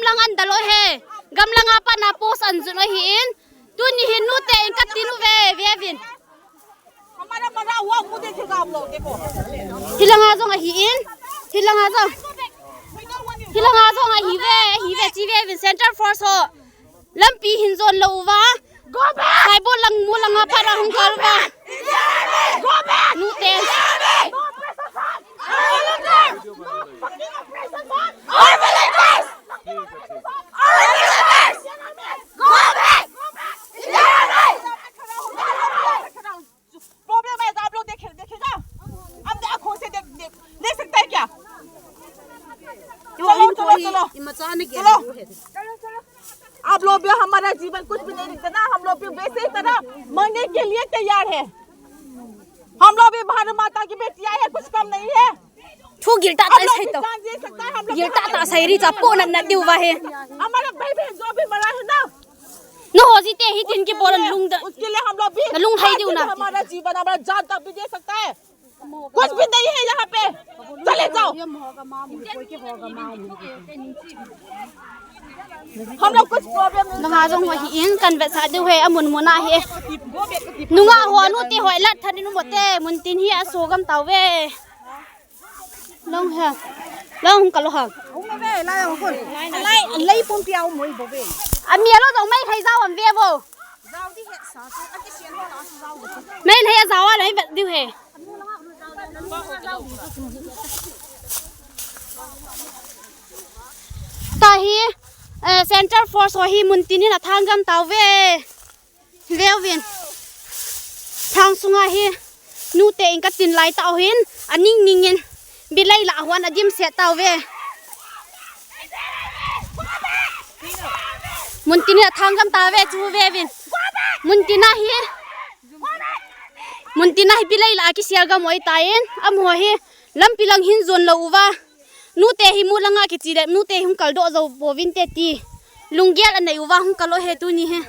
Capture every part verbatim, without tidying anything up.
tang an dal u ahi. Gamlang a pat na post an jun u ahin. Tuni hin nute in katin uve, ve uvin. हमारा मरा हुआ मुंह देखेगा आप लोग, देखो। Hilanga jong ahin. Hilanga jong. Hilanga jong ahiuve, ahiuve, chi ve uvin Central Force ho. Lampi hin jon lou uva. Go back! Saibol lang mu langa pat a hung kal uva. Go back! Nute. Go back! Problem है तो आप लोग देखे, देखेगा। अपने आंखों से देख, देख, देख सकता है क्या? चलो, चलो, चलो। चलो। आप लोग भी हमारा जीवन कुछ भी नहीं दिखता ना, हम लोग भी वैसे ही तरह मरने के लिए तैयार है। हम लोग भी भारत माता की बेटियां हैं, कुछ कम नहीं है। Thu giltah tah sai to. Giltah tah sai ri cha po nat nat diu va he. हमारा भाई बहन जो भी मरा है ना, na ho jite hi tin kibol na lung da. उसके लिए हम लोग भी, na lung hai diu na. हमारा जीवन, हमारा जान तक भी दे सकता है। कुछ भी नहीं है यहाँ पे। चले जाओ। हम लोग कुछ problem नहीं. Nanga jong ho hi in kan vetsah diu he, amun mun a hi. Nunga ho nute ho lat than in u mo te, mun tin hi aso gam tauve. Long ha. Long hung kal u ha. Hung ve, lai hung kun. Lai, lai pumpi a um mo bou ve. Ami a lo jong mai khai jao am ve bou. Jao di he sa, a ki sian ho ta jao bou. Mai lai a jao a lai vet diu he. Tahi, eh, Central Force ho hi mun tin in athang gam tauve. Ve uvin. Thang sunga hi nute in katin lai tah u hin, aning ning in bilai lah a hung adimset tauve. Mun tin in athang gam tauve chu ve uvin. Mun tin a hi, mun tin a hi bilai lah a kisel gam u ahi tan, amaho hi lampi lang hin jon lou uva. Nute hi mu langa kichi le, nute hi hung kal doh jou pouvin te ti. Lunggel anei uva hung kal u he tuni hi.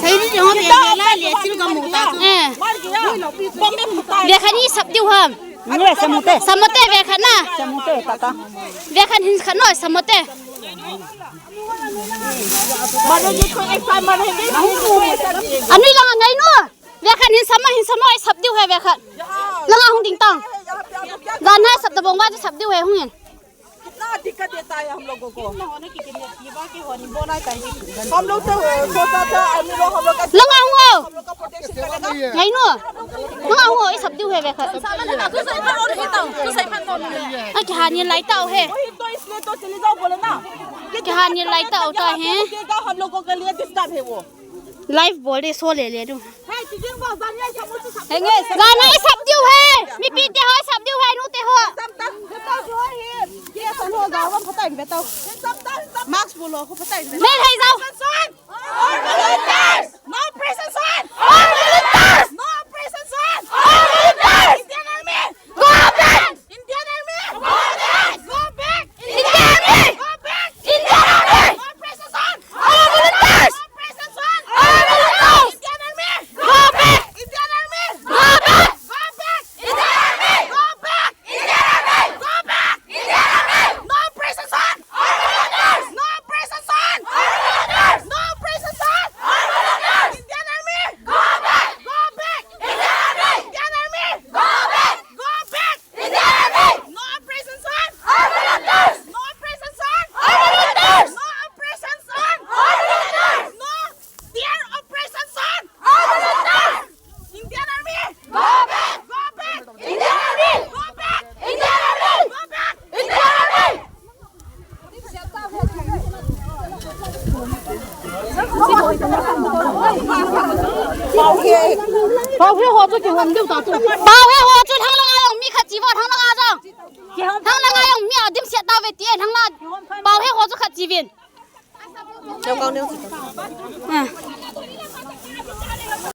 Sei ni jong te la le chil ka mu ta. Eh. Ve khat ni sap diu ham. Ni sap mu te. Sap mu te ve khat na. Sap mu te ta ta. Ve khat hin khat no sap mu te. Anui lang ngai no. Ve khat hin sap ma, hin sap ma, ei sap diu he ve khat. Langa hung ding tang. Jan hai sap ta bong ba sap diu he hung in. कितना दिक्कत देता है हम लोगों को। हम लोग तो सोचा था, हम लोग, हम लोग का, langa hung o. हम लोग का प्रोटेक्शन करेगा। Ngai no. Langa hung o, ei sap diu he ve khat. Ai, kihan in lai tau he. वही तो, इसलिए तो चले जाओ बोले ना। Kihan in lai tau ta he. हम लोगों के लिए डिस्टर्ब है वो। Live bol de so le le du. Jan a sap diu he. Mipi te ho sap diu he, nu te ho. Mask bol lo ko phatai. Nei hai jao. No prison zone. No prison zone. No prison zone. Indian Army. Go back! Indian Army! Go back! Go back! Indian Army! Go back! Indian Army! Go prison zone! All volunteers! Go prison zone! All volunteers! Indian Army! Go back! Indian Army! Go back! Go back! Indian Army! Go back! Indian Army! Go back! Indian Army! No prison zone! All volunteers! No prison zone! All volunteers! No prison zone! All volunteers! Indian Army! Go back! Go back! Indian Army! Go back! Go back! Indian Army! No prison zone! All volunteers! No prison zone! All volunteers! No oppression zone! All volunteers! No fear oppression zone! All volunteers! Indian Army! Go back! Go back! Indian Army! Go back! Indian Army! Go back! Indian Army! Pau he ho chu kihom diu ta tu. Pau he ho chu thang lang a